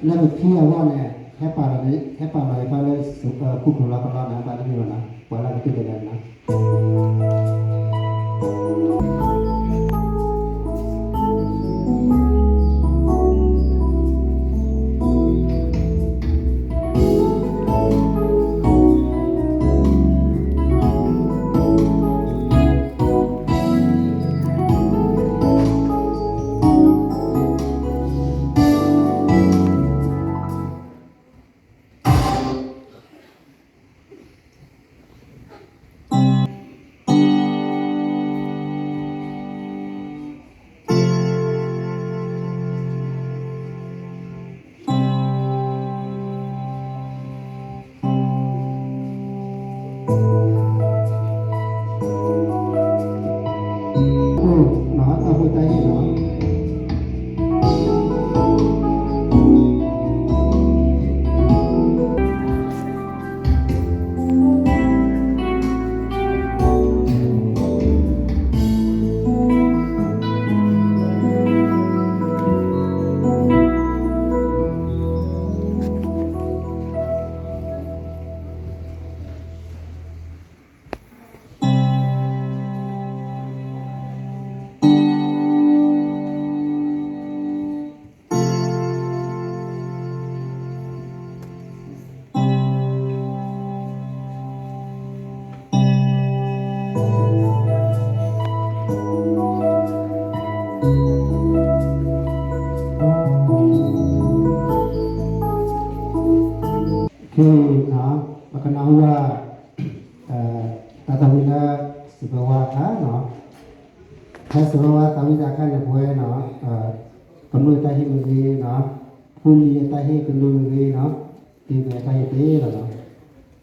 လၢပဖံအဂီၢ်န့ၣ် ဟဲပာ်လီၤန့ၣ် ဟဲပာ်လီၤအံၤဘၣ်လၢ ဃုခိၣ်လီၤကလီန့ၣ် ဘၣ်တမ့ၢ်ဘၣ်နီၤ, ပှၤလၢကတုၤကလဲာ်နီၤ. အိၣ်နီၤ တၢ်ဖိတၢ်ဟံၣ်နီၤ. ခဲအံၤနီၤ ပကနၢ်ဟူဘၣ် တၢ်သးဝံၣ်လၢ စံးဘၢဝါအခါနီၤ, ဖဲစံးဘၢဝါသးဝံၣ်တၢ်အခါန့ၣ် ပဝဲနီၤ ကမျၢၢ်တၢ်ဟ့ၣ်မ့ၢ်ဂ့ၤနီၤ, ဖိလံၤအတၢ်ဟ့ၣ်ကလုၢ်မ့ၢ်ဂ့ၤနီၤ, ဒ်န့ၣ်အတၢ်ဟ့ၣ်သ့လီၤနီၤ.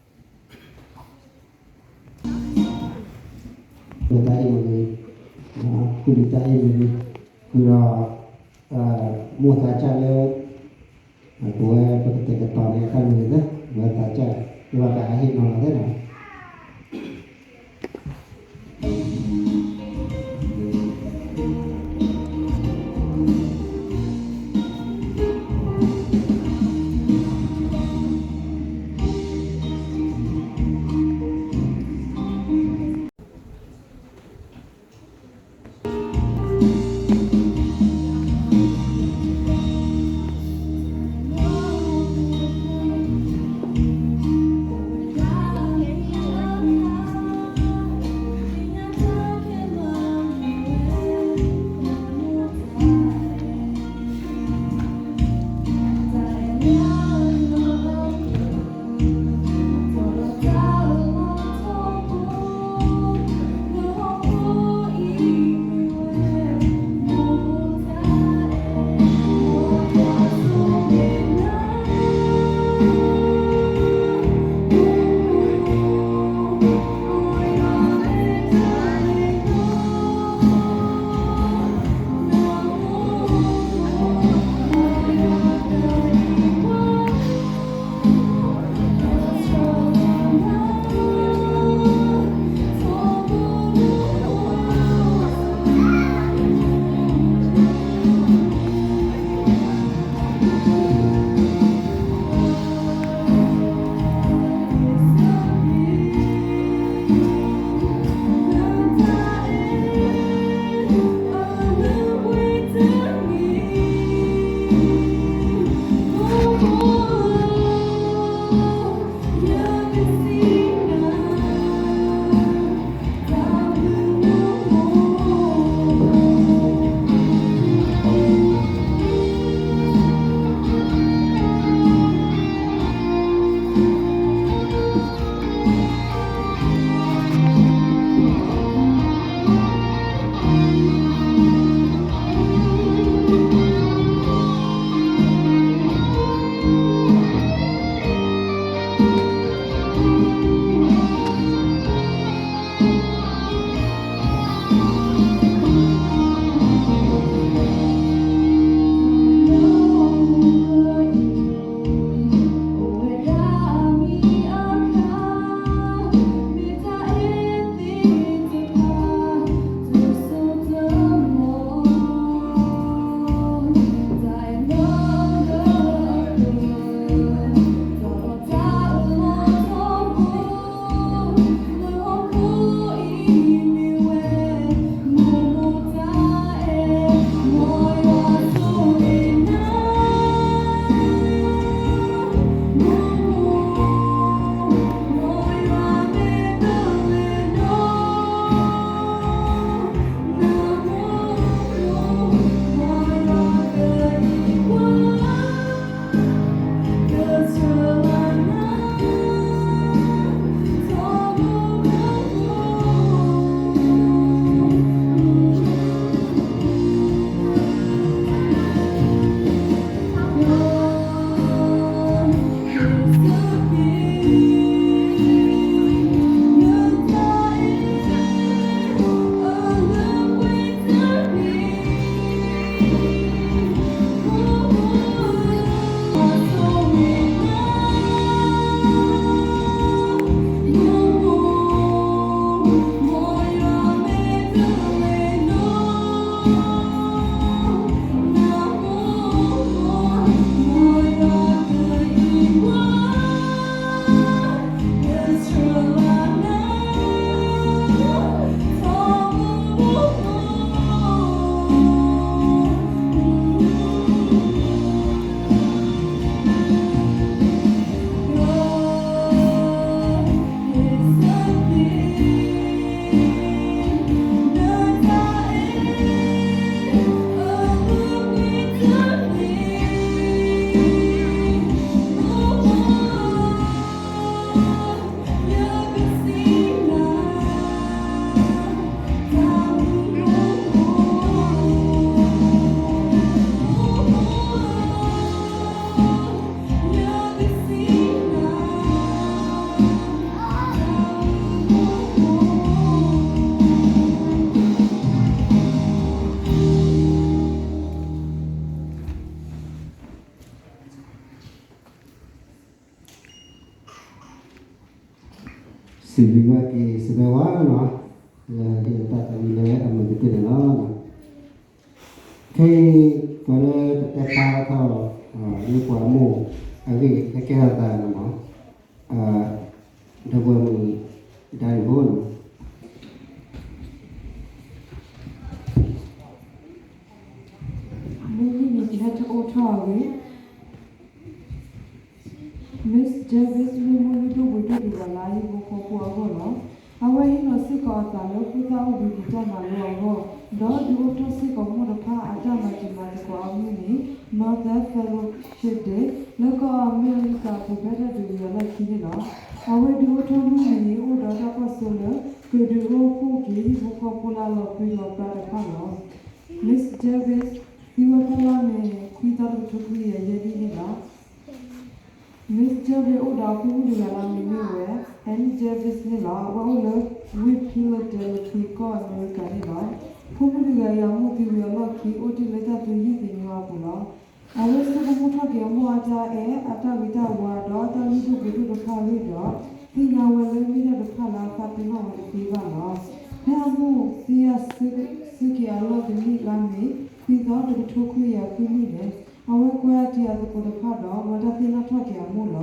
လၢတၢ်အ့ၣ်မ့ၢ်ဂ့ၤ, ကုၢ်လံၤတၢ်အ့ၣ်မ့ၢ်ဂ့ၤ, ဃုာ်ဒီး မိၢ်သးစၢ်လၢ ပဝဲပကတဲာ်ကတီၤန့ၣ် တၢ်မ့ၢ်ဂ့ၤသ့, ပဝဲသးစၢ် လၢဘၣ်ကဟ့ၣ်နီၤလီၤသ့နီၤ. တၢ် စံးဘျုးဘၣ်က့ၤစံးဘျုးဝဲနီၤ, လၢဟ့ၣ်တၢ်သးဝံၣ်လၢအမုာ်ကတၢၢ်န့ၣ်လီၤ. ခဲအံၤ ပှၤလၢတတဲဖျါထီၣ် လၢပှၤမိၢ်အဂ့ၢ် ဟဲကဲထီၣ်သးန့ၣ်မ့ၢ် ဒီပုၢ်ဝဲၢ်မုၣ်ဒါရံဖိနီၤ. မ့မ့ၢ်န့ၣ် ယဟဲထီၣ်အိၣ်ထီၣ်အဂ့ၢ် Miss Jarvis မ့ၢ်မိၢ်လုၢ်ဒိၣ်ပှ့ၤဒိၣ်တဂၤလၢဟံၣ်ဖိဃီဖိအဂီၢ်လီၤ. အဝဲဟ့ၣ်လီၤစ့ၢ်ကီးအသးလၢဖိသၣ်အိၣ်ဘှံးကံၢ်တၢ်မၤလိအဂီၢ်, ဒီးဒုးအိၣ်ထီၣ်စ့ၢ်ကီးမိၢ်တဖၣ်အတၢ်မၤတံၤမၤသကိးအမုၢ်နံၤ Mother Fellowship Day လၢကီၢ်အမဲရကၤအပူၤ ဖဲတၢ်ဒုးယၤလီၢ်ခံန့ၣ်လီၤ. အဝဲဒုးအိၣ်ထီၣ်မုၢ်နံၤန့ၣ် အိၣ်ဒီးတၢ်ကွၢ်စိလၢ ကဒုးအိၣ်ဖှိၣ်က့ၤဟံၣ်ဖိဃီဖိလၢအလီၤပြံလီၤပြါတဖၣ်လီၤ. Miss Jarvis သံဝဲဖဲလါမ့ၤ ခွံသီ တကထိခွံကယၤယဲၢ်နံၣ်န့ၣ်လီၤ. Miss Jarvis အိၣ်ဒီးအဖိမုၣ်တဂၤလၢအမံၤမ့ၢ်ဝဲ Annie Jarvis န့ၣ်လီၤ. အဝဲအိၣ်လၢ ဝ့ၢ်ဖံလဒဲလဖံ ကီၢ်အမဲရကၤန့ၣ်လီၤ. ဖိမုၣ်တဂၤအံၤအမိၢ်သံဝံၤအလီၢ်ခံ အိၣ်တ့ၢ်လၢတၢ်သူယုၢ်သံညီအပူၤလီၤ. အဝဲဆိကမိၣ်ထီၣ်က့ၤအမိၢ်အတၢ်အဲၣ် အတၢ်ဂ့ၤတၢ်ဝါ ဒီးအတၢ်လုၢ်ဒိၣ်ပှ့ၤဒိၣ်တဖၣ်အဂ့ၢ်ဒီး သ့ၣ်ညါဝဲလၢမ့ၢ်တၢ်တဖၣ်လၢအသးပ့ၤနီၣ်ဝဲတသ့ဘၣ်လီၤ. ဖဲအမိၢ်သံယၤဆၢက့ၤအလီၢ်တနံၣ်လါမ့ၤ ခွံသီ တကထိခွံကယၤဃုနံၣ်န့ၣ် အဝဲကွဲအတံၤအသကိးတဖၣ်ဒီး မၤတၢ်သ့ၣ်နီၣ်ထီၣ်က့ၤအမိၢ်လီၤ.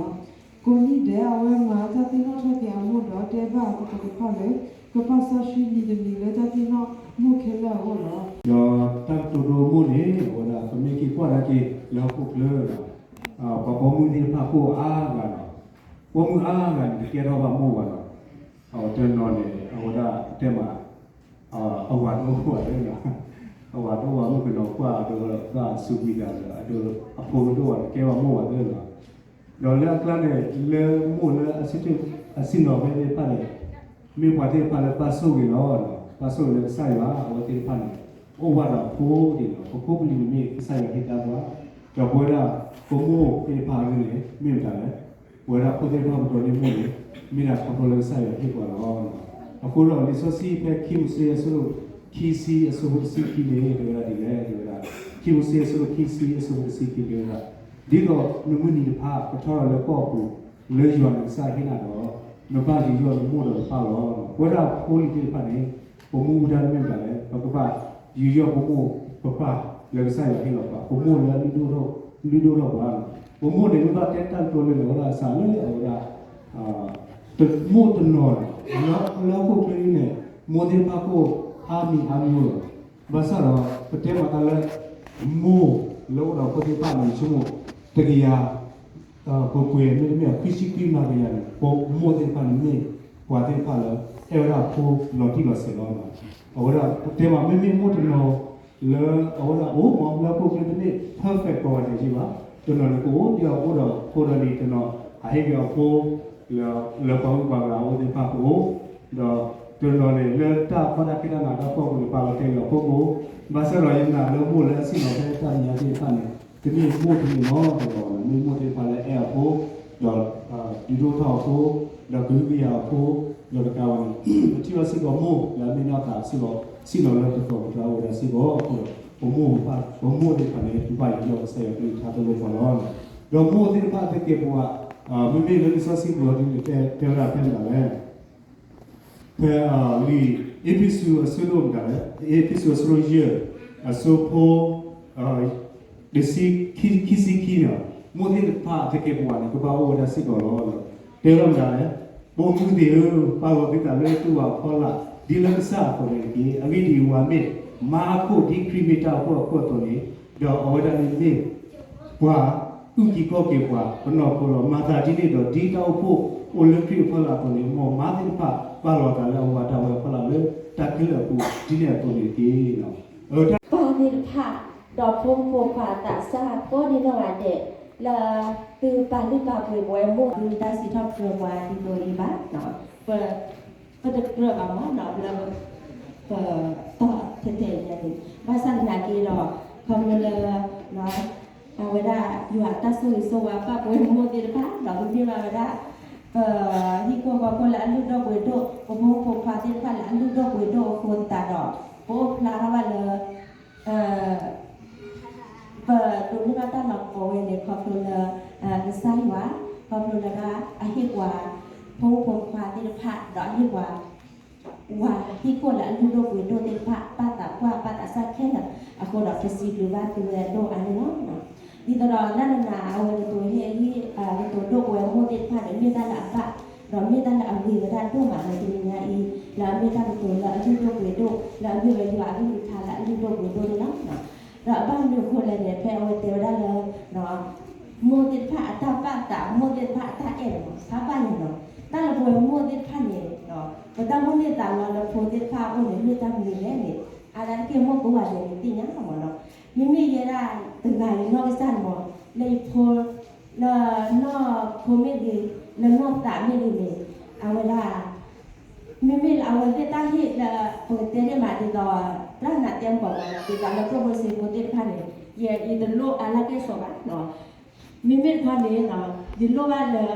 ကိးနံၣ်ဒဲး အဝဲမၤတၢ်သ့ၣ်နီၣ်ထီၣ်က့ၤအမိၢ်ဒီး တဲဘၣ်အသကိးတဖၣ်လၢ ကပာ်စီဆှံနံၤတနံၤလၢတၢ်သ့ၣ်နီၣ်မိၢ်ခဲလၢာ်အဂီၢ်လီၤ. ဒီးတၢ်ကတိၤဒိမိၢ်န့ၣ် အဝဲဒၣ် ပမ့ၢ်က့ၤကွၢ်ဒၣ်က့ၤလၢဟီၣ်ခိၣ်ချၢဒီး ပှၤပိာ်မုၣ်သ့ၣ်တဖၣ်ကိၣ်အါဂၤဒီး ပိာ်မုၣ်အါဂၤန့ၣ် တကဲထီၣ်ဘၣ်မိၢ်ဘၣ်ဒီး တနီၤန့ၣ် အဝဲဒၣ်တဲမး အဝၤတအိၣ်ဘၣ်သ့ၣ်လီၤ, အဝၤတအိၣ်ဘၣ်မုၣ်ကနီၤကွၢ်အဒိဘၣ်စူးကွံာ်တၢ်ဒီး အဒိ အဖိမ့ၢ်တအိၣ်ဘၣ်တကဲဘၣ်မိၢ်ဘၣ်သ့ၣ်လီၤ. ဒီးလၢအကျါန့ၣ် လၢမိၢ်လၢအဆ့ၣ်နီၤ ဖဲသ့ၣ်တဖၣ်န့ၣ် မ့ၢ်ပှၤသ့ၣ်တဖၣ်လၢပာ်ဆိၣ်ဂ့ၤလီၤ, ပာ်ဆိၣ်ဂ့ၤလၢကစၢ်ယွၤ အဝဲသ့ၣ်တဖၣ်န့ၣ် အိၣ်ဘၣ်ဒီးအဖိဒ်န့ၣ်လီၤ. ပဖိပလံၤန့ၣ်မ့ၢ်ကစၢ်ယွၤဟ့ၣ်တၢ်ပှၤ, ဒီးပဝဲဒၣ် ပမိၢ်သ့ၣ်တဖၣ်အဂ့ၢ်န့ၣ် မ့ၢ်မတၤလဲၣ်, ပဝဲဒၣ်ဖိသ့ၣ်တဖၣ်ပဒိးန့ၢ်မိၢ်န့ၣ် မ့ၢ်ဒၣ်ခီဖျိလၢကစၢ်ယွၤဟ့ၣ်ပှၤလီၤ. အဃိဒီးလံာ်စီဆှံဖဲခံမိၤၡ့အဆၢဒိၣ်ခံဆံ အဆၢဖိတဆံခံန့ၣ် တဲဝဲဒၣ်ဒ်လဲၣ်, တဲဝဲဒၣ် ခံမိၤၡ့အဆၢဒိၣ်ခံဆံ အဆၢဖိတဆံခံ တဲဝဲဒၣ် ဒ်သိးနမုၢ်နံၤတဖၣ်ကထီထီၣ်လၢကီၢ်အပူၤ လၢယွၤနကစၢ်ဟ့ၣ်နၤဒီး နဘၣ်ယူးယီၣ်နမိၢ်ဒီးနပၢ်လီၤ. ပဝဲဒၣ်ဖိလံၤသ့ၣ်တဖၣ်န့ၣ် ပမူပဒါတမ့ၢ်ဘၣ်လဲၣ်, ပကဘၣ်ယူးယီၣ်ပမိၢ်ပပၢ်လၢကစၢ်ယွၤဟ့ၣ်လီၤပှၤ, ပမိၢ်လၢအလုၢ်ဒိၣ်ထီၣ်ပှၤ, ပမိၢ်န့ၣ် မ့ၢ်ဘၣ်တဲတၢ်ကတိၤလၢန့ၣ် အဝဲဒၣ်စးလၢအဝဲဒၣ် မိၢ်တနီၤန့ၣ် လၢဟီၣ်ခိၣ်ချၢန့ၣ် မိၢ်သ့ၣ်တဖၣ်ကိၣ်အါမံၤအါမံၤလီၤ. ဘၣ်ဆၣ်ဒီး ပတဲမၤတၢ်လၢ မိၢ်လၢအိၣ်ဒီးဖိသ့ၣ်တဖၣ်န့ၣ် ဆိကမိၣ် တကယၤ ပှဲၤပှဲၤ မ့တမ့ၢ် ခွံဆံခွံနၤတကယၤန့ၣ် ပမိၢ်သ့ၣ်တဖၣ်န့ၣ်မ့ၢ်ပှၤသ့ၣ်တဖၣ်လၢ အဲၣ်ဝဲဒၣ်အဖိလီၤတံၢ်လီၤဆဲးလီၤ. အဝဲဒၣ်တဲမၤ မ့မ့ၢ်မိၢ်တနီၤလၢအဝဲဒၣ်အိၣ်မးလၢဟီၣ်ခိၣ်ချၢတမ့ၢ် perfect ကိးဂၤဒဲးက့ဘၣ်, တနီၤန့ၣ်ကအိၣ်ဒီးအဖိဒီး ဖိဒီးလံၤတနီၤ အဟ့ၣ်က့ၤအဖိ လၢပှၤဂုၤပှၤဂၤအအိၣ်သ့ၣ်တဖၣ်ကအိၣ်, ဒီးတနီၤန့ၣ် လၢတၢ်ဖီတၢ်ခဲတၢ်နးတၢ်ဖှီၣ်အပူၤန့ၣ် ပာ်လီၤတဲာ်လီၤအဖိကအိၣ်, ဘၣ်ဆၣ်ဒီးယနာ်လၢမိၢ်လၢအဆ့ၣ်နီၤဖဲတၢ်မဲာ်ညါသ့ၣ်တဖၣ်န့ၣ် တမ့ၢ်မိၢ်တမ့ၢ်နီတဂၤဘၣ်, မ့ၢ်မိၢ်သ့ၣ်တဖၣ်လၢအဲၣ်အဖိ, ဒီး ဒုးဒိၣ်ထီၣ်အဖိ, ဒီးကဟုကယာ်အဖိ, ဒီးတကးဘၣ်န့ၣ် ပထံၣ်ဘၣ်စ့ၢ်ကီးမိၢ်လၢအမ့ၢ်နီၢ်သးစ့ၢ်ကီး ဆ့ၣ်နီၤလၢပသီပတြၢၤအိၣ်ဝဲဒၣ်စ့ၢ်ကီးအဃိဒီး ပမိၢ်ပပၢ် ပမိၢ်သ့ၣ်တဖၣ်န့ၣ် ပဘၣ်ယူးယီၣ်ကစၢ်ယွၤကလုၢ်ကထါတလိၣ်ဃီလီၤ. ဒီးမိၢ်သ့ၣ်တဖၣ်အသကဲာ်ပဝး မ့မ့ၢ်လၢလံာ်စီဆှံပူၤအီၤဒ်န့ၣ် တဲဝဲဒၣ်ဖဲမတၤလဲၣ် ဖဲလံာ်အ့းဖ့းစူးအဆၢဒိၣ်မတၤလဲၣ်, အ့းဖ့းစူးအဆၢဒိၣ်ယဲၢ် အဆၢဖိ တဆံ ခံဆံခံန့ၣ်, မိၢ်သ့ၣ်တဖၣ်အသကဲာ်ပဝးန့ၣ် ကဘၣ်အိၣ်ဝဲဒၣ်စ့ၢ်ကီးလီၤ. တဲဝဲဒၣ်မတၤလဲၣ်, ပိာ်မုၣ်သ့ၣ်ဧၢ, ပာ်လီၤသုသးလၢသုဝၤအဖီလာ် ဒ်လၢကစၢ်အသိးန့ၣ်တက့ၢ်. အဂ့ၢ်ဒ်အံၤ, ဝၤမ့ၢ်မါအခိၣ်ဒ်ခရံာ်မ့ၢ်တၢ်အိၣ်ဖှိၣ်အခိၣ်အသိးန့ၣ်, ဒီးအဝဲဒၣ်န့ၣ်မ့ၢ် ပှၤအုၣ်က့ၤခီၣ်က့ၤပှၤ ပနီၢ်ခိလီၤ. မၤသးဒ်န့ၣ်ဒီး ဒ်တၢ်အိၣ်ဖှိၣ်အိၣ်လၢခရံာ်အဖီလာ်အသိးန့ၣ်, မ်မါသ့ၣ်တဖၣ် ပာ်လီၤသးလၢအဝၤဒၣ်ဝဲအဖီလာ်လၢတၢ်ခဲလၢာ်အပူၤ ဒ်န့ၣ်အသိးန့ၣ်တက့ၢ်. ပၢ်သ့ၣ်တဖၣ် ဒီးဖိမုၣ်ဖိခွါသးစၢ်ကိးဒံနီၢ်ဂၤဒဲး လၢသုပာ်လုၢ်ပာ်ပှ့ၤပဝဲမိၢ် ဒုးတၢ်စံးထီၣ်ပတြၢၤပှၤဒ်သိးအံၤဘၣ်, ပ ပတကြၢးဘၣ်မးနီၤ လၢပတီၢ်ထဲထဲန့ၣ်, ဘၣ်ဆၣ်သနာ်က့ဒီး ခီဖျိလၢ အဝဲဒၣ်ယွၤအတၢ်ဆိၣ်ဂ့ၤဆိၣ်ဝါပာ်ပဝဲမိၢ်သ့ၣ်တဖၣ်ဒီး ပမ့ၢ်ဘၣ်ဝဲဒၣ် ပဟံၣ်ခိၣ်ဃီခိၣ်လၢအလုၢ်ဒိၣ်ပှ့ၤဒိၣ် ပဖိမုၣ်ဖိခွါသ့ၣ်တဖၣ်လၢအလုၢ်ဒိၣ်ပှ့ၤဒိၣ်အဃိသတးဒီး ပအိၣ်ဖျါထီၣ်ဘၣ်လၢ ပဒိးန့ၢ်ဘၣ်တၢ်လီၤပှီၢ်ဝဲန့ၣ် ခီဖျိလၢ ကစၢ်ယွၤ ခီဖျိလၢဒၣ်အဟ့ၣ်ပှၤ ဖိမုၣ်ဖိခွါသ့ၣ်တဖၣ် ဒီးဟ့ၣ်ပှၤ ဝၤဟံၣ်ခိၣ်လၢအလုၢ်ဒိၣ်ပှ့ၤဒိၣ်သ့ၣ်တဖၣ် ပာ်သးပှၢ်ပာ်သးစၢ်ခဲလၢာ်အဃိဒီး ပစံးဘျုးဘၣ်သုဝဲဒိၣ်အါန့ၣ်လီၤ. ဒ်သိးဒီးလၢနနၤအဝဲကတိၤဟ့ၣ်ဂံၢ် ကတိၤဒိၣ်ပဝဲမိၢ်သ့ၣ်တဖၣ်န့ၣ် မ့ၢ်တၢ်လၢအဘၣ် ဒီးမ့ၢ်တၢ်လၢအဂ့ၤဝဲဒၣ်ဒိၣ်မးလၢတနံၤညါအံၤ လၢအမ့ၢ်တၢ်ကတိၤလၢအလုၢ်ဒိၣ်ပှ့ၤဒိၣ် လၢအမ့ၢ်ဝဲယွၤအကလုၢ်ကထါလၢအလုၢ်ဒိၣ်ပှ့ၤဒိၣ်န့ၣ်လီၤ. ဒီးအဘၣ်မနုၤအဃိလဲၣ်န့ၣ် ဖဲအဝဲတဲဝဲဒၣ်လၢ မိၢ်သ့ၣ်တဖၣ်အတၢ်ဘၣ်သး မိၢ်သ့ၣ်တဖၣ်အတၢ်အဲၣ်န့ၣ် ဖးဘၣ်န့ၣ်လီၤ. တၢ်လၢပဝဲမိၢ်သ့ၣ်တဖၣ်န့ၣ် ပတၢ်မိၣ်န့ၢ်သးလီလၢဖိသ့ၣ်တဖၣ်အအိၣ်န့ၣ် မ့ၢ်တၢ်မနုၤလဲၣ်န့ၣ် အါဒၣ်တက့ၢ်မိၢ်ကိးဂၤဒဲးန့ၣ်သ့ၣ်ညါလီၤမးနီၤ. မ့မ့ၢ်ယဲဒၣ်တဂၤအံၤနီၢ်ကစၢ်န့ၣ်မး လၢယဖိ လၢနီၢ်ခိမ့ၢ်ဂ့ၤ လၢနီၢ်သးမ့ၢ်ဂ့ၤန့ၣ် အဝဲဒၣ် မ့မ့ၢ်လၢအဝဲသ့ၣ်တၢ်ဟ့ၣ်လၢ ပကတဲန့ၣ်မးဒ်သိး တၢ်နးတဲမီၤမးနီၤ ဒ်သိးလၢကျိၣ်ဖိစ့ဖိသ့ၣ်တဖၣ်န့ၣ် ယ ယတလိၣ်အါလၢကဲၣ်ဆိးဘၣ်နီၤ. မ့မ့ၢ်တခီန့ၣ် ယလိၣ်ဘၣ်လၢ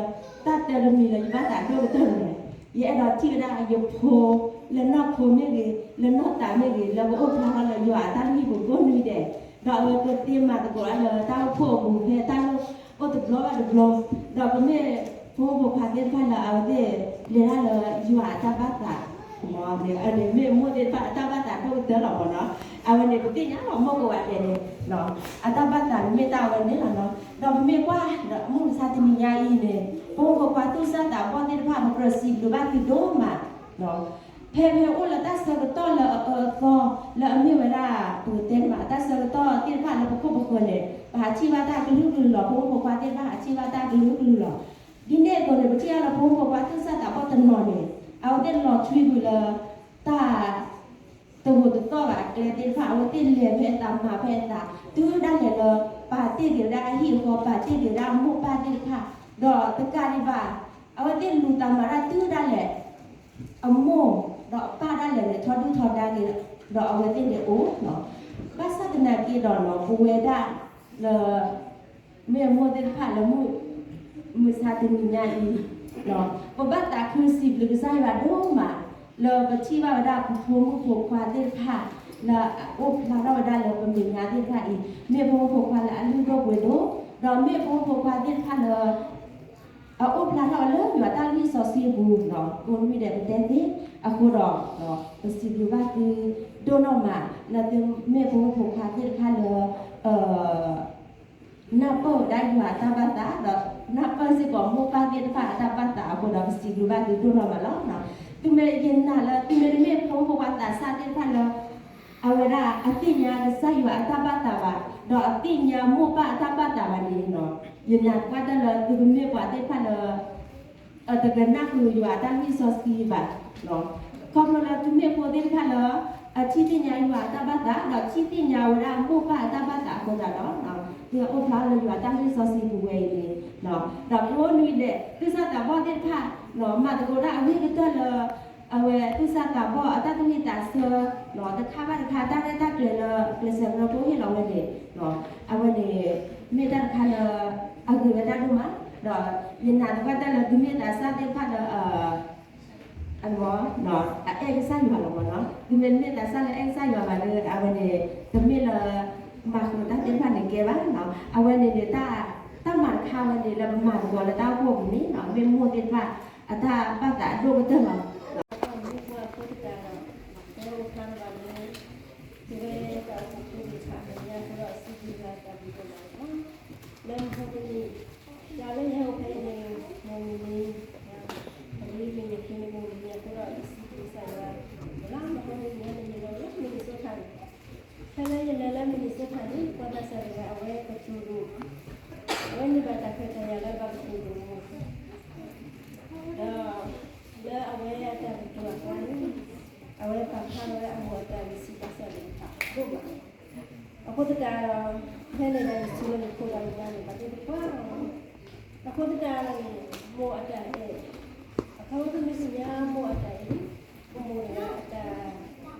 တၢ်တၢတမံၤလၢယဘၣ်သးဒိၣ်ကတၢၢ်န့ၣ် ယအဲၣ်ဒိးထံၣ်ဝဲဒၣ်ယဖိ လၢနီၢ်ခိမ့ၢ်ဂ့ၤ လၢနီၢ်သးမ့ၢ်ဂ့ၤ လၢကအိၣ်ဖျါထီၣ်လၢယွၤအတၢ်လုၢ်ဟံၣ်ပူၤကိးနွံဒဲး ဒီးအဝဲကသ့မၤသကိးတၢ်လၢတၢ်အိၣ်ဖှိၣ်အပူၤဖဲတၢ်လိၣ်အိၣ်တဘျီဘၣ်တဘျီ ဒီးပမ့ၢ်ဖိမုၣ်ဖိခွါသ့ၣ်တဖၣ်လၢအဝဲသ့ၣ်လဲၤတၢ်လၢယွၤအတၢ်ဘၣ်သး မ့ၢ်အန့ၣ်မ့ၢ်မိၢ်သ့ၣ်တဖၣ်အတၢ်ဘၣ်သးဒိၣ်ကတၢၢ်လီၤမးနီၤ. အဝဲန့ၣ် ပသ့ၣ်ညါလီၤမိၢ်ကိးဂၤဒဲးန့ၣ် အတၢ်ဘၣ်သးန့ၣ်မ့ၢ်တၢ်အဝဲန့ၣ်လီၤနီၤ. ဒီးပမ့ၢ်ကွၢ်ဒီးမုၢ်မဆါတနံၤညါအံၤန့ၣ် ဖိမုၣ်ဖိခွါသူၣ်စၢ်သးဘီၣ်သ့ၣ်တဖၣ် ပကြၢးစံးဘျုးဘၣ်သုဒိၣ်မး ဖဲဖဲအိၣ်လၢတၢ်ဆၢကတီၢ်လၢအအၢအသီ လၢအမ့ၢ်ဝဲဒၣ် ပကတဲန့ၣ်မး တၢ်ဆၢကတီၢ်သ့ၣ်တဖၣ်လၢပခိၣ်ပဃၢၤန့ၣ် ပဟးထံၣ်ဘၣ်တၢ်ကလုာ်ကလုာ်လီၤ. ဖိမုၣ်ဖိခွါသ့ၣ်တဖၣ်ဟးထံၣ်ဘၣ်တၢ်ကလုာ်ကလုာ်လီၤ. ဒ်န့ၣ်အသိးန့ၣ် ပထံၣ်အါလၢဖိမုၣ်ဖိခွါသူၣ်စၢ်သးဘီၣ်တနီၤန့ၣ် အဝဲသ့ၣ်လီၤထွံကွံာ်လၢ တၢ် တဂိာ်တသီၣ်ဘၣ်အကျဲသ့ၣ်တဖၣ် အဝဲသ့ၣ်လဲၤဖဲအသးမၤဖဲအသး တုၤဒၣ်လဲာ်လၢ ပာ်တ့ၢ်က့ၤဝဲဒၣ်အဟံၣ်အဃီ ပာ်တ့ၢ်က့ၤဝဲဒၣ်အမိၢ်ပၢ်သ့ၣ်တဖၣ် ဒီးတကးဒံးဘၣ် အဝဲသ့ၣ်လူၤသးမၤတၢ်တုၤဒၣ်လဲာ် အမိၢ် ဒီးအပၢ်ဒၣ်လဲာ်န့ၣ် ထီဒုၣ်ထီဒါက့ၤ ဒီးအဝဲသ့ၣ်န့ၣ်အိၣ်လီၤ. ဘၣ်ဆၣ်သနာ်က့ဒီးနီၤ ပဝဲဒၣ်လၢ မ့ၢ်အမိၢ်သ့ၣ်တဖၣ်လၢမုၢ် မုၢ်မဆါတနံၤညါအံၤ ပဘၣ်သးခုစံးဘျုးကစၢ်ယွၤဒိၣ်မး လၢပထံၣ်ဘၣ်ဝဲဒၣ်ပဖိမုၣ်ဖိခွါသ့ၣ်တဖၣ် လၢအအိၣ်ဖျါထီၣ်ဝဲဒၣ်လၢပမဲာ်ညါသ့ၣ်တဖၣ်အံၤ မ့ၢ်ဖိမုၣ်ဖိခွါလၢအလုၢ်ဒိၣ်ပှ့ၤဒိၣ် ဒီးမ့ၢ်ဖိမုၣ်ဖိခွါသ့ၣ်တဖၣ်လၢ အအိၣ်ဖျါထီၣ်အလၢယွၤတၢ်လုၢ်စီဆှံပူၤ ကိးမံၤဒဲးပတဲသ့ အဃိဒီး ပစံးဘျုးဘၣ်သုဒိၣ်နီၢ်မး လၢသုမ့ၢ်ဖိမုၣ်ဖိခွါသ့ၣ်တဖၣ်လၢ နၢ်ပၢၢ်ဝဲဒၣ်ယွၤအတၢ်ဘၣ်သး ဒီးနၢ်ပၢၢ်စ့ၢ်ကီးမိၢ်ပၢ်သ့ၣ်တဖၣ်အတၢ်ဘၣ်သးအဃိဒီး ပစံးဘျုးဘၣ်သုဒိၣ်နီၢ်မးလီၤ. သုမ့ၢ်ယနာ်လၢ သုမ့ၢ်တမ့ၢ်ဖိမုၣ်ဖိခွါသးစၢ်သ့ၣ်တဖၣ်လၢ အဝဲဒၣ်အသ့ၣ်ညါကစၢ်ယွၤအတၢ်ဘၣ်သးဘၣ်, ဒီးအသ့ၣ်ညါမိၢ်ပၢ်အတၢ်ဘၣ်သးဘၣ်န့ၣ်, ယနာ်သပှၢ်တၢၢ်လၢသုကမ့ၢ်ပှၤသ့ၣ်တဖၣ်လၢ အတကနၣ်ဃုာ်ယွၤအတၢ်လုၢ်စီဆှံဘၣ်. ခီဖျိလၢသုမ့ၢ်ဖိသ့ၣ်တဖၣ်လၢ အထံၣ်သ့ၣ်ညါယွၤအတၢ်ဘၣ်သး ဒီးထံၣ်သ့ၣ်ညါဝဲဒၣ်မိၢ်ပၢ်အတၢ်ဘၣ်သးအဃိသတးဒီး သုအိၣ်ဖျါလၢယွၤအတၢ်လုၢ်စီဆှံပူၤဝဲအံၤန့ၣ်, ဒီးကိးနွံဒဲး သူၣ်စၢ်သးဘီၣ်သ့ၣ်တဖၣ် မၤသကိးတၢ်အဂ့ၤကတၢၢ်လၢ အဝဲသူၣ်စၢ်သးဘီၣ်အတၢ်သူၣ်ဝံၣ်သးဆၢ တခါဘၣ်တခါ တၢ်ရဲၣ်တၢ်ကျဲၤလၢကျဲးစၢးကရၢကရိဟ့ၣ်လီၤဝဲန့ၣ်, အဝဲန့ၣ် မ့ၢ်တၢ်တခါလၢ အဂ့ၤဝဲဒၣ်ဒိၣ်မး, ဒီးယနာ်သပှၢ်တၢၢ်လၢသုမ့ၢ်သးစၢ်သ့ၣ်တဖၣ်လၢ အ အအဲၣ်ကစၢ်ယွၤလီၤမးနီၤ, သုမ့ၢ်တမ့ၢ်သးစၢ်လၢအဲၣ်ကစၢ်ယွၤဘၣ်ဒီး အဝဲန့ၣ် တမ့ၢ်လၢ မၤဃုာ်တၢ်သ့ၣ်တဖၣ်န့ၣ်ကဲဘၣ်နီၤ, အဝဲန့ၣ်န့ၣ် တၢ် တၢ်မၤတခါဝဲန့ၣ် လၢပမၤသကိးလၢတၢ်အိၣ်ဖှိၣ်ပူၤန့ၣ်နီၤ မ့ၢ်မိၢ်သ့ၣ်တဖၣ် အတၢ်ဘၣ်သးအဒိၣ်ကတၢၢ်လီၤ. မ့ၢ်ပှၤဖိတဂၤဒီး ပအိၣ်ဖျါထီၣ်ဘၣ်လၢ ပဝဲတၢ်အိၣ်ဖှိၣ်ဖိသ့ၣ်တဖၣ်အမဲာ်ညါအဃိဒီး စံးဘျုးယွၤတၢ်ဘျုးဒိၣ်မးလီၤ. လၢမဟါတနံၤ ယၤလၢယဟဲအိၣ်ဖဲအံၤန့ၣ် မ့ၢ်မုၢ်နံၤ ပမ့ၢ်မုၢ်နံၤခ့န့ၣ် မ့ၢ်မုၢ်နံၤအဃိဒီး ယစံးဘျုးကစၢ်ယွၤ လၢမဟါတနံၤန့ၣ် ယလဲၤလၢ Minnesota န့ၣ် ဖဲလၢယလဲၤလၢ Minnesota န့ၣ် ပှၤသးစၢ်တဂၤ အဝဲကတိၤဒိၣ် အဝဲန့ၢ်ဘၣ်တၢ်ခွဲးတၢ်ယာ်လၢဘၣ်ကတိၤဒိၣ် ဒီး လၢအဝဲအတၢ်ကတိၤအကျါန့ၣ် အဝဲပာ်ဖျါထီၣ်ဝဲအမိၢ်အတၢ်ဂံၢ်ဆူၣ်ဘၣ်ဆၣ်သ့ၣ်တဖၣ်ဒိၣ်မးလီၤ. အဃိသတးဒီး ဖဲန့ၣ်ဒီးယဆိလၢယဖိဒီးယမါန့ၣ် ဘၣ်သ့ၣ်သ့ၣ်တဖၣ် အဃိသတးန့ၣ် မိၢ်အတၢ်အဲၣ် အခီပညီသုမ့ၢ်သ့ၣ်ညါမိၢ်အတၢ်အဲၣ်န့ၣ် ပမိၢ်န့ၣ်အတၢ်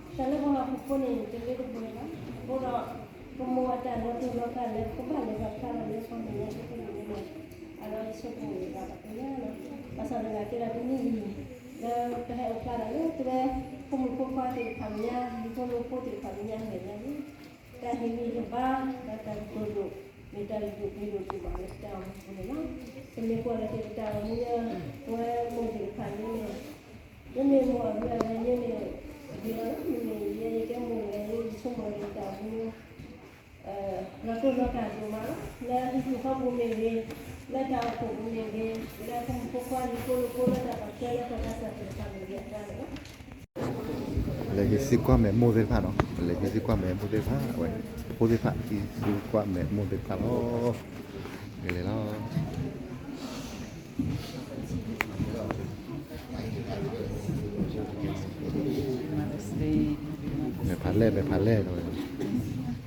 တၢ်လၢပှၤဟီၣ်ခိၣ်ဖိန့ၣ် တဂ့ၤတဘှဲဘၣ်. အဃိဒီး ပမိၢ်အတၢ်လၢပလီၤဂာ်လၢပကဘၣ်လဲၤပာ်ဖျါထီၣ်လၢပှၤမဲာ်ညါသ့ၣ်တဖၣ်န့ၣ် အလီၢ်အိၣ်ဆိးပူၤန့ၣ် ဘၣ်သ့ၣ်ညါလီၤ. ဘၣ်ဆၣ်သနာ်က့ဒီးတနံၣ်အံၤ လၢပဟဲအိၣ်ဖျါထီၣ်လၢပဝဲ ဖိမုၣ်ဖိခွါသ့ၣ်တဖၣ်မဲာ်ညါ ဒ်ဖိမုၣ်ဖိသ့ၣ်တဖၣ်မဲာ်ညါအမဲာ်ညါန့ၣ် တၢ်ဟ့ၣ်ဂံၢ်ဟ့ၣ်ဘါ ဒီးတၢ်ကတိၤဒိၣ် မ့ၢ်တၢ်လၢယိၤပှ့ၤဒိၣ်က့ၤဘၣ်လၢတၢ်အိၣ်မူပူၤန့ၣ်လီၤ. ပမ့ၢ်ကွၢ်လၢက့ၤပတၢ်အိၣ်မူလၢ ပဝဲမိၢ်သ့ၣ်တဖၣ်န့ၣ်န့ၣ် မ့မ့ၢ်မိၢ်အဂ့ၤအဝဲန့ၣ်န့ၣ် အဂ့ၤလီၤ, မ့မ့ၢ်ယဲယကဲမိၢ်ဂ့ၤ ယဆိကမိၣ်လၢတၢ်အိၣ်မူ လီၤတိၢ်လီၤကၢ်ဒိၣ်မးလီၤ, လၢဟံၣ်ပူၤဃီပူၤမ့ၢ်ဂ့ၤ, လၢတၢ်အိၣ်ဖှိၣ်ပူၤမ့ၢ်ဂ့ၤ, လၢဖိမုၣ်ဖိခွါလံၤဖိလံၤဖိလၢတၢ်ပာ်ထွဲလၢပတၢ်ဆၢသ့ၣ်တဖၣ်မ့ၢ်ဂ့ၤအကျါန့ၣ်လီၤ. လဲၤဟံးစုကွၢ်မဲာ်မိၢ်သ့ၣ်တဖၣ်နီၤ, လဲၤဟံးစုကွၢ်မဲာ်မိၢ်သ့ၣ်တဖၣ်, အဝဲ ဖိသ့ၣ်တဖၣ် ဟံးစုကွၢ်မဲာ်မိၢ်သ့ၣ်တဖၣ်လီၤ. လဲၤလီၤ. မဲာ်ဖးလဲၢ် မဲာ်ဖးလဲၢ်.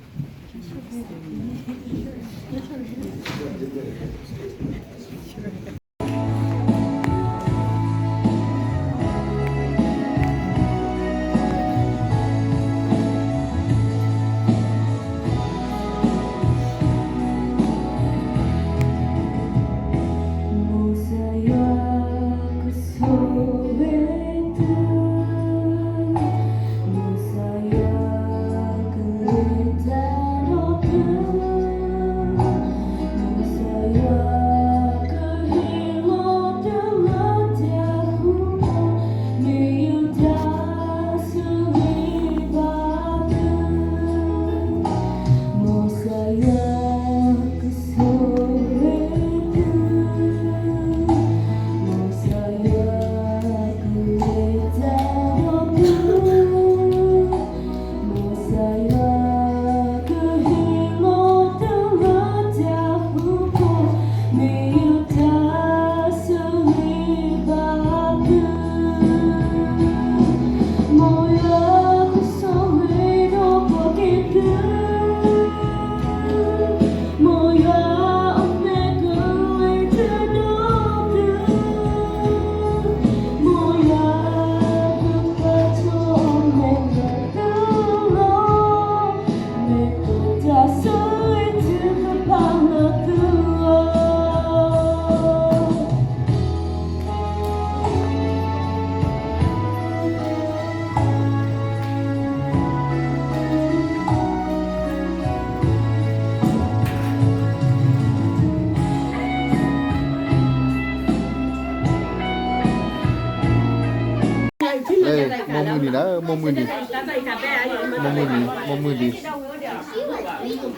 မိၢ်မုၢ်နံၤလၢ မိၢ်မုၢ်နံၤ, မိၢ်မုၢ်နံၤ, မိၢ်မုၢ်နံၤ, တၢ်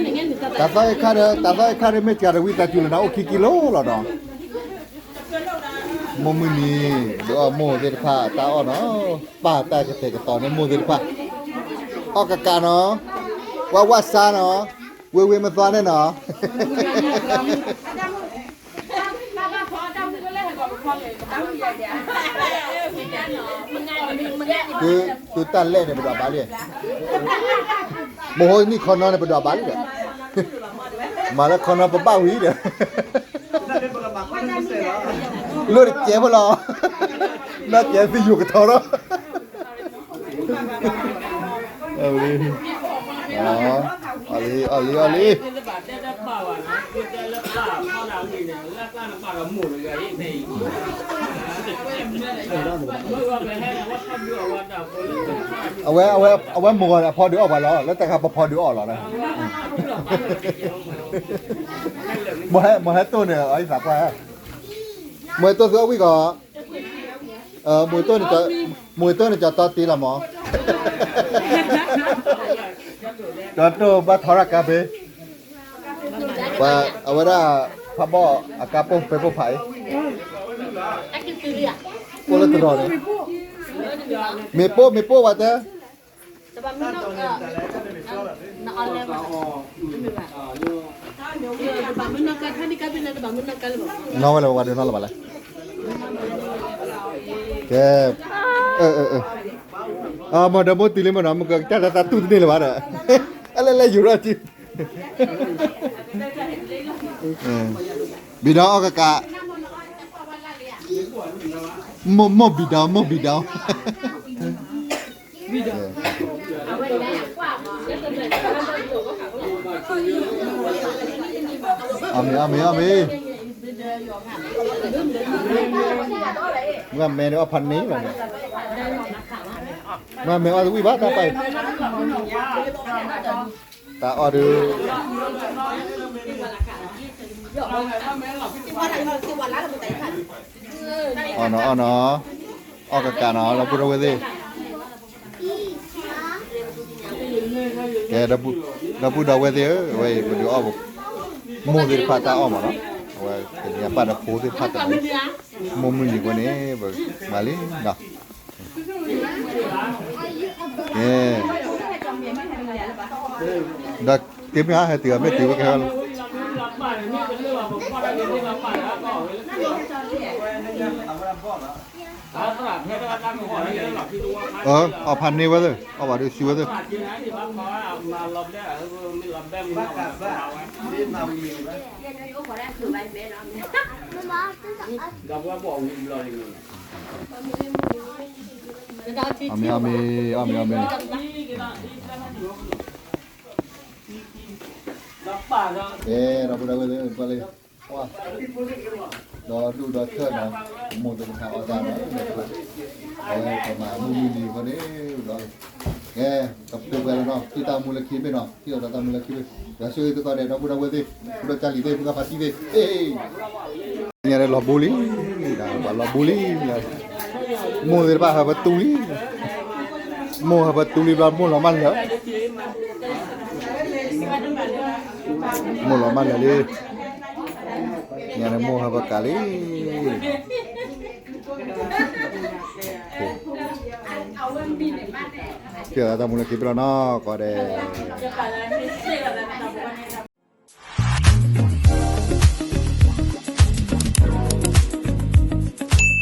သီၣ်အ့ၣ်ခါဒီး တၢ်သီၣ်အ့ၣ်ခါဒီး မ့ၢ်စှၤတဝံသးစူၤလၢနအိၣ်ခံကံလိလီၤဒီး မိၢ်မုၢ်နံၤ ဒုးအီၣ်မိၢ်သ့ၣ်တဖၣ်တၢ်အီၣ်နီၤ, ပာ်တၢ်ကတဲာ်ကတီၤန့ၢ်မိၢ်သ့ၣ်တဖၣ်, အီၣ်ကကးနီၤ, ဝါဝါစါနီၤ, ဝ့ၢ်ဝ့ၢ်မသွါန့ၣ်နီၤ, သုတၢ်လဲၣ်န့ၣ် ပဒွးဘၣ်လံ, မဟိနံၣ်ခီနီန့ၣ် ပဒွးဘၣ်လံဒီး, မၤလၢခီနီပဘၣ်ဝံၤဒီး လိၣ်တကဲဖိလီၤ, နီၢ်ကဲသုယိၤကထီထီၣ်, အီၣ်လံ, အီၣ်လံ, အီၣ်လံ, အဝဲ, အဝဲ, အဝဲမိၢ်ဂီၤန့ၣ် အဖီဒုးအီၣ်ပှၤလီၤ, လၢတၢ်ခါပဖီဒုးအီၣ်လီၤ, မိၢ်ဟဲတိၢ်န့ၣ် အအံသးပှၢ်, မိၢ်ဟဲတိၢ်သုအီၣ်ဝံၣ်ကီး, မိၢ်ဟဲတိၢ်န့ၣ်ကၠီတီတ့လီၤမး, ကၠီတိၢ်ဘၣ်ထီရၣ်ကါဖဲ ပှၤအဝဲဒၣ် ဖးဘီၣ်အကါပိၢ်ဖဲပိၢ်ဖးအံၤ, အိၣ်လၢတရီၤန့ၣ်, မ့ၢ်ပိၢ် မ့ၢ်ပိၢ်ဝဲတဲ, နီၢ်ဝဲလၢပှၤဒုးနီၢ်လၢၤဘၣ်လဲၣ်, ကဲ, အမ့ၢ်ဒီးမိၢ်တုၤလံမ့ၢ်နီၤ, မ့ၢ်ကတၢ်တၢ်တူၢ်တန့ၢ်လၢၤဘၣ်ဒီး, အလဲၤလဲၤယူၤထီၣ်စု ဘံဒီအီၣ်ကကး, မိၢ်ဘံဒီ, မိၢ်ဘံဒီ, အီၣ်မ့ၤ အီၣ်မ့ၤ အီၣ်မ့ၤ, မ့ၢ်မဲန့ၣ်အီၣ်ဖးန့ၣ်လီၤ, မ့ၢ်မဲအီၣ်တဝံၣ်ဘၣ်တၢ်ပာ်, တၢ်အီၣ်ဒုး, တၢ်အီၣ်ဒုး, အီၣ်နီၤ အီၣ်နီၤ, အီၣ်ကကးနီၤ ဒီပုၢ်ဒီဝဲၢ်သ့ၣ်, ကဲ, ဒီပုၢ်ဒီဝဲၢ်သ့ၣ်ဧၢ, အဝဲအံၤ ပဒုးအီၣ် မိၢ်သ့ၣ်တဖၣ်တၢ်အီၣ်မးနီၤ, အဝဲကန့ၢ်အပၢ်ဒီးဖိသ့ၣ်တဖၣ်တၢ်န့ၣ်, မိၢ်မုၢ်နံၤအဃိန့ၣ် ပမၤလံနီၤ, ကဲ, ဒီးတ့မ့ၢ်ဟဲတုၤအမ့ၢ်တုၤဝဲကဟဲလီၤ, အီၣ်ဖးန့ၢ်ဝဲသ့ၣ်, အီၣ်ဘၣ်ဒုးစံးဝဲသ့ၣ်, အီၣ်မ့ၤ အီၣ်မ့ၤ အီၣ်မ့ၤ အီၣ်မ့ၤ, ကဲ, ဒီပုၢ်ဒီဝဲၢ်သ့ၣ် ပှၤလၢ ဒီးဒူၣ်ဒီးထၢၣ်နီၤ, မိၢ်သ့ၣ်တဖၣ်အီၣ်တၢ်နီၤ, အဝဲပမၤမုၢ်မုၢ်နံၤအဃိန့ၣ်ဒီး, ကဲ, ကပတုာ်ဝဲလီၤနီၤ, ထံၣ်တၢ်မူလၢခံမ့ၢ်နီၤ, ထံၣ်လီၤတၢ်မူလၢခံမ့ၢ်, ဒီးဆိၣ်ဂ့ၤသုကိးဂၤဒဲး ဒီပုၢ်ဒီဝဲၢ်သ့ၣ်, ပဒီးကၢ်လံၤသ့ၣ် မုၢ်ဂၢ်ဖါတံၢ်သ့ၣ်, ညါဒီးလီၤဘိလံ, ပှၤလီၤဘိလံ, မိၢ်သ့ၣ်တဖၣ်ဟးပတူၢ်လံ, မိၢ်ဟးပတူၢ်လံဘျီ မိၢ်လီၤမၢ်လၢာ်, မိၢ်လီၤမၢ်လၢာ်လံ, ညါန့ၣ်မိၢ်ဟးပကးလံ, ကဲ, တၢ်မူလၢခံပလီၤနီၤ ကိးဂၤဒဲး